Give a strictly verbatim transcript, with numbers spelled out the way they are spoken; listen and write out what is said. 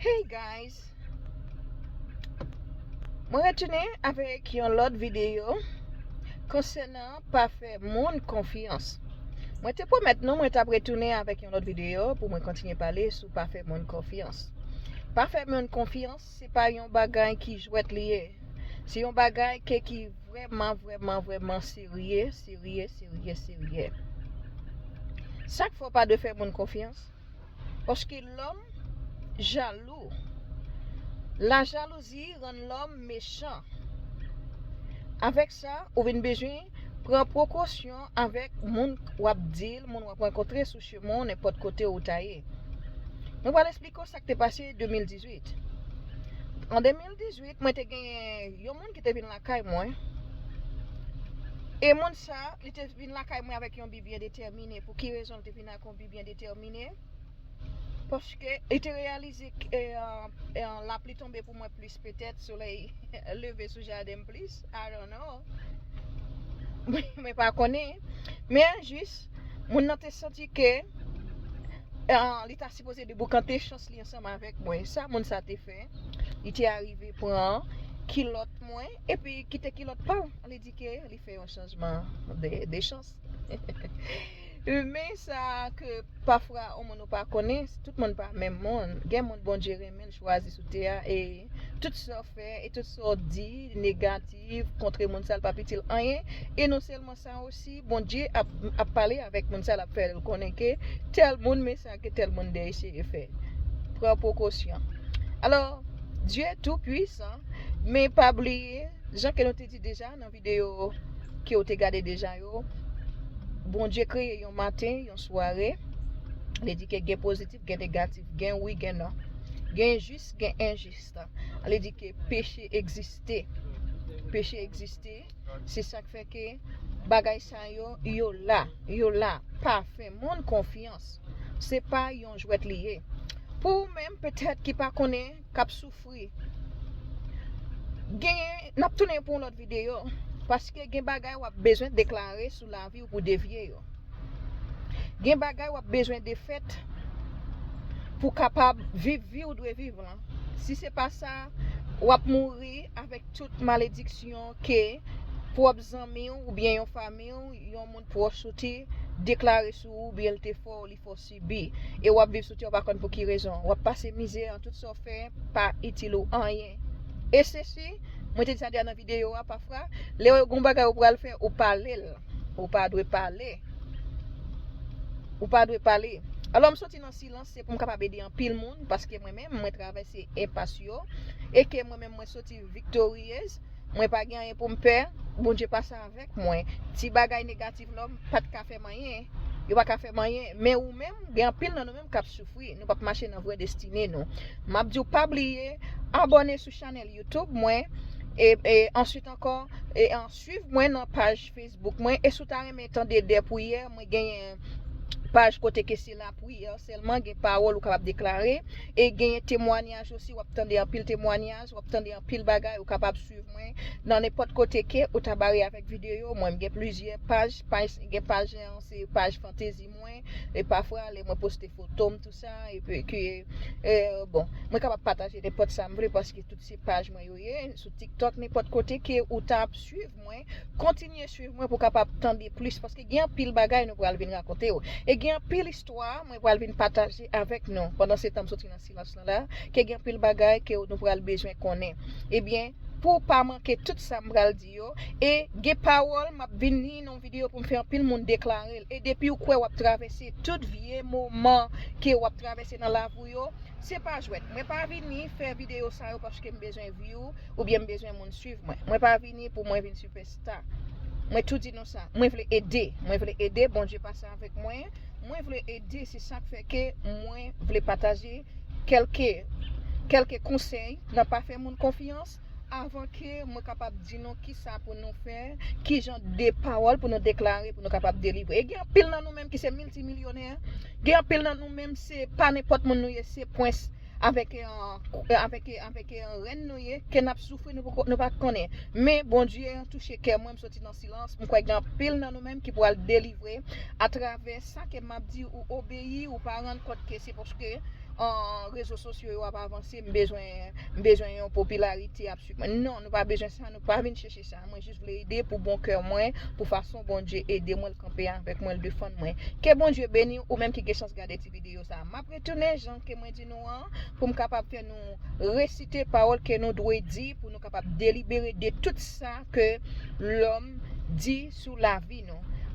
Hey guys! Mwen retounen avèk yon lòt videyo konsènan pa fè moun konfyans. Mwen te pwomèt nou mwen t ap retounen avèk yon lòt videyo pou mwen kontinye pale sou pa fè moun konfyans. Pa fè moun konfyans, se pa yon bagay ki jwèt li ye. Se yon bagay ke ki vrèman, vrèman, vrèman serye, serye, serye, serye. Sa k fè w pa dwe fè moun konfyans? Paske lòm jalou. Lajalouzi rann lòm mechan. Avèk sa, ou vin bezwen pran prekosyon avèk moun w ap deal, moun w ap rankontre sou chemen w, nenpòt kote ou ta ye. Mwen pral eksplike w sa k te pase de mil dizuit. An de mil dizuit, mwen te genyen yon moun ki te vin lakay mwen. E moun sa, li te vin lakay mwen avèk yon bi byen detèmine. Pou ki rezon li te vin ak yon bi byen detèmine? Paske li te reyalize ke, eh, eh, lapli tonbe pou mwen plis, petèt solèy leve sou jaden m plis. I don't know. Mwen pa konnen. Men jis, moun nan te santi ke, eh, li ta sipoze deboukante chans li ansanm avèk mwen. Sa moun sa te fè, li te arive pran kilòt mwen, epi kite kilòt pa l. Li di ke li fè yon chanjman de, de chans. Men sa ke pafwa yon moun ou pa konnen, tout moun pa menm moun. Gen moun Bondye renmen l chwazi sou tè a, e tout sa w fè e tout sa w di negatif kontre moun sa, l p ap itil anyen. E non sèlman sa osi, Bondye ap, ap pale avèk moun sa, l ap fè l konnen ke tèl moun, men sa ke tèl moun te eseye fè. Pran prekosyon. Alò, Dye tou pwisan, men pa bliye, jan ke nou te di deja nan videyo ke w te gade deja yo, Bondye kreye yon maten, yon sware. Li di ke gen pozitif, gen negatif, gen wi, gen non. Gen jis, gen enjis. Li di ke peche egziste. Peche egziste. Se sa k fè ke bagay sa yo, yo la, yo la. Pa fè moun konfyans. Se pa yon jwèt li ye. Pou ou menm, petèt, ki pa konnen, k ap soufri, genyen, n ap tounen pou yon lòt videyo, paske gen bagay w ap bezwen deklare sou lavi w pou devye yo. Gen bagay w ap bezwen defèt pou kapab viv vi w dwe viv lan. Si se pa sa, w ap mouri avèk tout malediksyon ke pwòp zanmi w oubyen yon fanmi w, yon moun pwòch ou te deklare sou ou, oubyen l te fè w, li fè w sibi. E w ap viv sou tè, w pa konn pou ki rezon. W ap pase mizè an, tout sa w fè pa itil ou anyen. E se si, mwen te di sa deja nan videyo a, pafwa, lè w gen yon bagay ou pral fè, ou pale l. Ou pa dwe pale. Ou pa dwe pale. Alò, m soti nan silans, se pou m kapab ede anpil moun, paske mwen menm, mwen travèse enpas yo, e ke mwen menm, mwen soti viktoryez, mwen pa gen anyen pou m pè, Bondye pase avèk mwen. Ti bagay negatif la, m pa t ka fè m anyen. Yo pa ka fè m anyen. Men ou menm, gen anpil nan nou menm k ap soufri. Nou p ap mache nan vrè destine nou. M ap di w pa bliye abòne sou chanèl YouTube mwen. E, e answit ankò, e an swiv mwen nan paj Facebook mwen. E si w ta renmen tande de priyè, mwen genyen paj kote ke se lapriyè sèlman, gen pawòl ou kapab deklare. E genyen temwanyaj osi, w ap tande anpil temwanyaj, w ap tande anpil bagay, ou kapab swiv mwen nan nenpòt kote ke ou ta bare avèk videyo. Mwen, m gen plizyè paj, paj, gen paj an, se paj fantezi mwen, e pafwa, lè mwen poste foto m, tou sa, epi ke, e, bon, mwen kapab pataje nenpòt sa m vle, paske tout se paj mwen yo ye, sou TikTok, nenpòt kote ke ou ta ap swiv mwen, kontinye swiv mwen pou kapab tande plis, paske gen anpil bagay nou pral vin rakonte w. E gen anpil istwa mwen pral vin pataje avèk nou. Pandan se tan m soti nan silans lan la, ke gen anpil bagay ke nou pral bezwen konnen. Ebyen, pou w pa manke tout sa m pral di yo, e gen pawòl m ap vin li nan yon videyo pou m fè anpil moun deklare l. E depi w kwè w ap travèse tout vye moman ke w ap travèse nan lavi w yo, se pa jwèt. Mwen pa vini fè videyo sa yo paske m bezwen view oubyen m bezwen moun swiv mwen. Mwen pa vini pou mwen vin sipèsta. Mwen tou di nou sa. Mwen vle ede. Mwen vle ede. Bondye pase avèk mwen. Mwen vle ede. Se sa k fè ke mwen vle pataje kèlke, kèlke konsèy nan pa fè moun konfyans avan ke mwen kapab di nou kisa pou nou fè, ki jan de pawòl pou nou deklare pou nou kapab delivre. E gen anpil nan nou menm ki se miltimilyonè. Gen anpil nan nou menm se pa nenpòt moun nou ye, se prens avèk, eh, avèk, avèk, eh, rèn nou ye, ke n ap soufri, nou poko, nou pa konnen. Men Bondye touche kè mwen, m soti nan silans. M kwè gen anpil nan nou menm ki pral delivre atravè sa ke m ap di, ou obeyi, ou pa rann kont ke se paske an rezo sosyo yo ap avanse, m bezwen, m bezwen yon popilarite ap swiv mwen. Non, nou pa bezwen sa, nou pa vin chèche sa. Mwen jis vle ede pou bon kè mwen, pou fason Bondye ede mwen, l kanpe avèk mwen, l defann mwen. Ke Bondye beni ou menm ki gen chans gade ti videyo sa. M ap retounen jan ke mwen di nou an, pou m kapab fè nou resite pawòl ke nou dwe di, pou nou kapab delibere de tout sa ke lòm di sou lavi nou.